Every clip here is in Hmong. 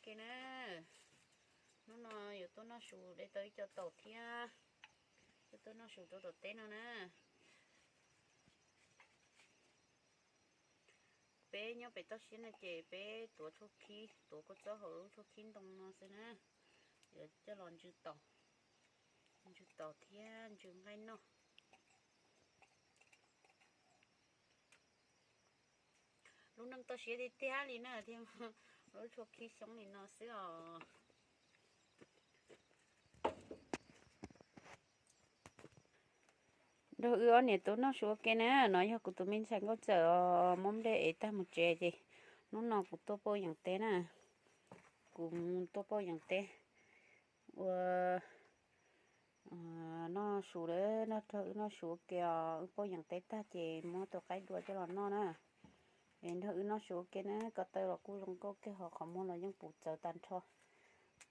ke na. Hnub no yuav tuaj noj su de tau ib co taum thiab, yuav tuaj noj su rau tom teb no na. Peb nyob pem toj siab no ces peb tuav tshuaj khib, tuav kua txob hauv lub tshuaj khib ntoo no xwb na. Yuav coj los ntsw taum, ntsw taum thiab ntsw nqaij noj. Lub neej toj siab tiag tiag li na thiaj lub tshuaj khib xyoob li no xwb os. Nrog wb ob niam tub noj su ua ke na, no yog kuv tus me ntxhais nkauj ntxawm os, muab nplej ev tag mus tsev ces hnub no kuv tuaj pauj yeem teb na, kuv tuaj pauj yeem teb ua noj su lawm, nrog wb noj su ua ke os, wb pauj yeem teb tag ces muab tus qaib dua coj los noj na. Es nrog wb noj su ua ke na, ko taw los kuj zoo nkauj kiag, ho qhov muag los yeej puv txawv tag nrho.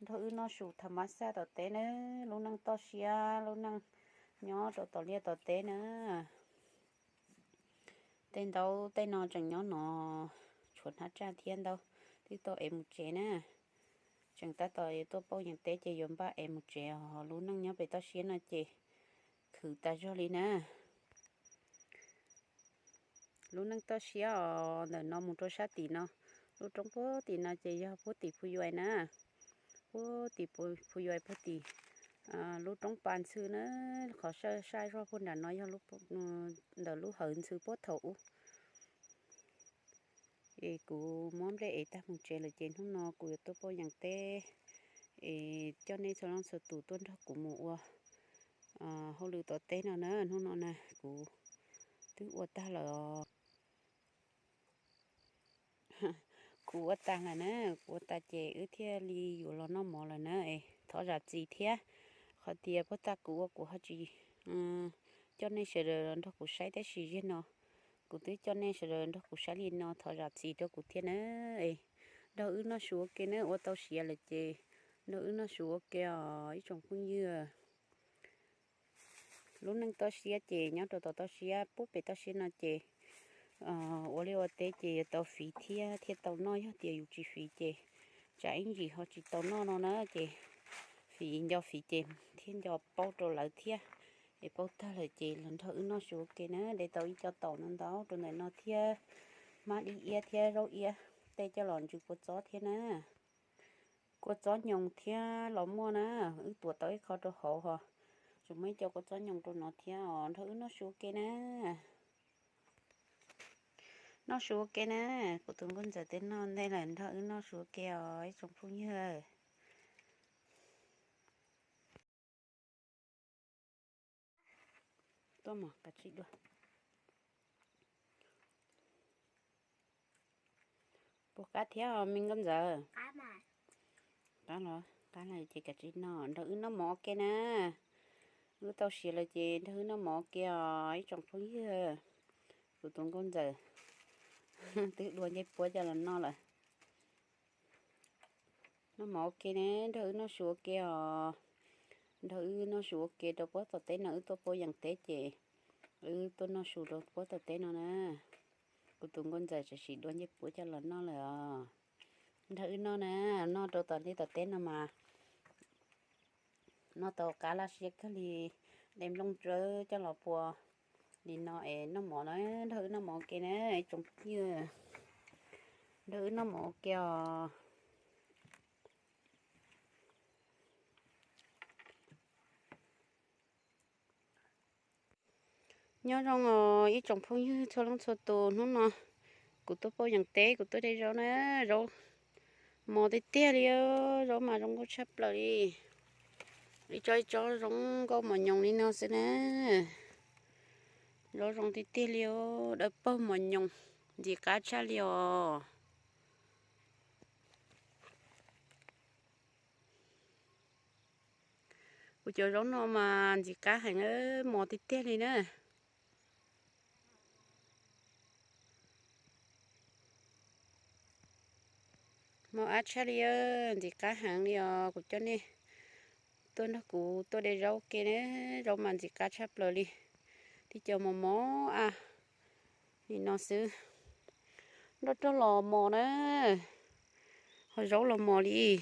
Nrog wb noj su tham mas xaj tom teb na, lub neej toj siab, lub neej nyob rau tom liaj tom teb na. Tej ntaub tej no tseem nyob no, tshuav hnab tsaj thiab ntaub twb tau ev mus tsev na. Tseem tab tom yuav tuaj pauj yeem teb ces yuav npaj ev mus tsev os, lub neej nyob pem toj siab no ces khwv tas zog li na. Lub neej toj siab os, ntawm no mus rau sab tim no, lub roob puag tim no ces yog puag tim Phu Yuais na, puag tim Phu Yuais puag tim lub roob pas ntxhw na, qhov sab zog puag nram no yog ntawm lub hawv ntxhw puag thaum ub. Es kuv muab nplej ev tag mus tsev lawm ces hnub no kuv yuav tuaj pauj yeem teb, es coj nej txhua leej txhua tus tuaj nrog kuv mus ua hauj lwm tom teb no na. Hnub no na kuv twb ua tag lawm os. Kuv ua tag lawm na, kuv ua tag ces wb thiaj li yuav los noj mov lawm na. Thov zam txim thiab, qhov tias puag ta kuv ua kuv ho tsis coj nej sawv daws los nrog kuv saib, tab sis zaum no kuv twb coj nej sawv daws nrog kuv saib li no, thov zam txim rau kuv thiab na. Nrog wb noj su ua ke na, ua tau siav lawm ces nrog wb noj su ua ke os ib tsoom phooj ywg. Lub neej toj siab ces nyob rau tom toj siab, puag pem toj siab no ces ua liaj ua teb ces yuav tau fiv thiab thiaj tau noj, yog tias yus tsis fiv ces tsam ib ntsis ho tsis tau noj no na. Ces fiv nco fiv ces thiaj nco paub rau lawv thiab. Es pauj tag lawm ces los nrog wb noj su ua ke na. De tau ib co taum no ntau rau ntawm no thiab, hmab dib iab thiab zaub iab, tej coj los ntsw kua txob thiab na. Kua txob nyoos thiab los muaj na, wb tuav tau ib qho rau hauv ho, tseem muaj ib co kua txob nyoos rau no thiab os. Nrog wb noj su ua ke na. Noj su ua ke na, kuv tus nkauj ntxawm twb noj ntej lawm, nrog wb noj su ua ke os ib tsoom phooj ywg. Tuaj mog, kav tsij dua. Puas qab thiab me nkauj ntxawm? Qab los, qab los ces kav tsij noj, nrog wb noj mov ua ke na. Wb tau siav lawm ces nrog wb noj mov ua ke os ib tsoom phooj ywg. Kuv tus nkauj ntxawm twb dua ncej puab coj los noj lawm. Noj mov ua ke ne, nrog wb noj su ua ke os. Nrog wb noj su ua ke rau puab tom teb no, wb tuaj puab yeem teb ces wb tuaj noj su rau puab tom teb no na. Kuv tus nkauj ntxawm tam sim dua ncej puab coj los noj lawm os. Nrog wb noj na, noj rau tom ntej tom teb no mas noj tau qab laj siab kawg li. De nplooj tsawb coj los pua li no es noj mov na, nrog wb noj mov ua ke na, tsoom phooj ywg. Nrog wb noj mov ua ke os. Nyob zoo os ib tsoom phooj ywg txhua leej txhua tus, hnub no kuv tuaj puab yeem teb, kuv tuaj de zaub na, zaub mos tiag tiag li, zaub mas zoo nkauj tshaj plaws li. Ib tsob ib tsob zoo nkauj mos nyoos li no xwb na. Zaub zoo tiag tiag li, dawb paug mos nyoos, ntxim qab tshaj li os. Kuv cov zaub no mas ntxim qab heev, mos tiag tiag li na. Mos ab tshaj li, ntxim qab heev li os. Kuv coj nej tuaj nrog kuv tuaj de zaub ua ke na, zaub mas ntxim qab tshaj plaws li. Tib co mos mos ab li no xwb. Nroj rog los mos na. Ho zaub los mos li,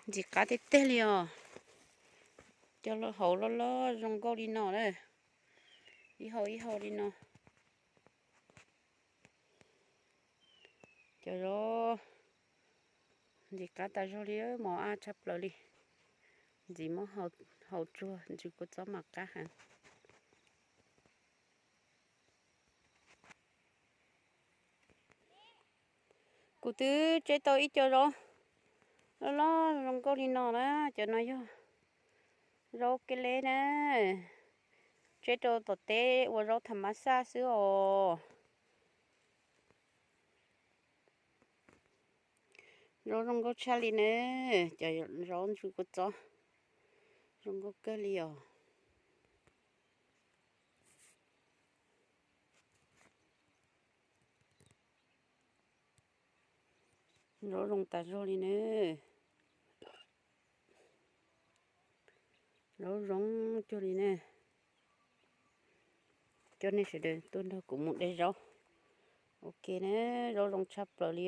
ntxim qab tiag tiag li os. Cov hauv loj loj zoo nkauj li no na, ib hau ib hau li no. Cov zaub ntxim qab tas zog li, mos ab tshaj plaws li. Ntxim muab hau tsuag, ntsws kua txob mas qab heev. Kuv twb tseb tau ib co zaub loj loj zoo nkauj li no na, cov no yog zaub keb leb na, tseb rau tom teb ua zaub tham mas xaj xwb os. Zaub zoo nkauj tshaj li na, cov zaub ntsws kua txob zoo nkauj kawg li os. Zaub zoo tas zog li na. Zaub zoo cuag li ne. Coj nej sawv daws tuaj nrog kuv mus de zaub. Ok ne, zaub zoo tshaj plaws li.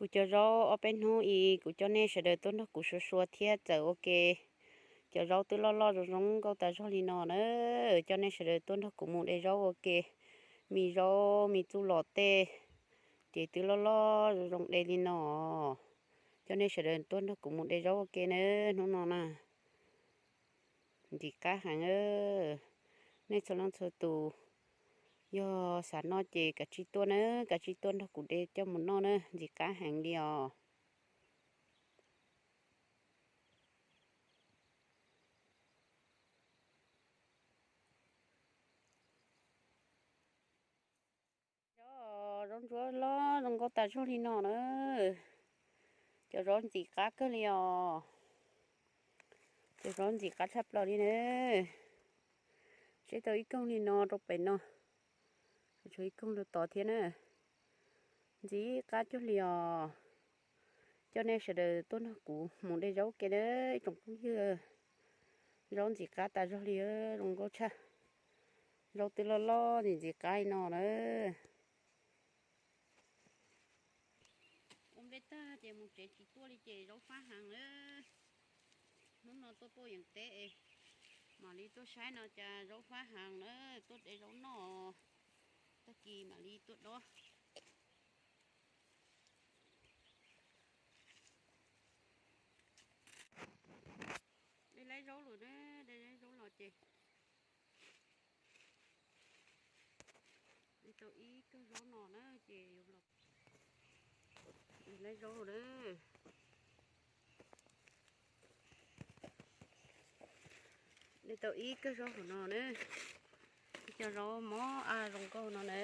Kuv cov zaub ob peb hnub i, kuv coj nej sawv daws tuaj nrog kuv sua sua thiab txawm ua ke. Cov zaub twb loj loj zoo zoo nkauj tas zog li no na, coj nej sawv daws tuaj nrog kuv mus de zaub ua ke. Me zaub me txuj los tej ces twb loj loj zoo zoo de li no. Coj nej sawv daws tuaj nrog kuv mus de zaub ua ke na, hnub no na. Ntxim qab heev. Nej txhua leej txhua tus yog xav noj ces kav tsij tuaj na, kav tsij tuaj nrog kuv de coj mus noj na, ntxim qab heev li os. Zaub, zaub ntsuab loj zoo nkauj tas zog li no na. Cov zaub ntxim qab kawg li os. Cov zaub ntxim qab tshaj plaws li na. Tseb tau ib koog li no rau pem no, tshuav ib koog rau tod thiab na. Ntxim qab cuag li os. Coj nej sawv daws tuaj nrog kuv mus de zaub ke na ib tsoom phooj ywg. Zaub ntxim qab tas zog li, zoo nkauj tshaj. Zaub twb loj loj ntxim ntxim qab li no na. Ua nplej tag ces mus tsev tsis tuaj li ces zaub fab heev na. Hnub no tuaj poj yeem teb es mam li tuaj saib no cas zaub fab heev na, tuaj de zaub noj. Tag kis mam li tuaj dob. De laib zaub lawm na, de laib zaub los ces de tau ib kawg zaub no na ces yuav los de laib zaub lawm na. De tau ib kawg zaub hauv no na, ib co zaub mob a zoo nkauj no na.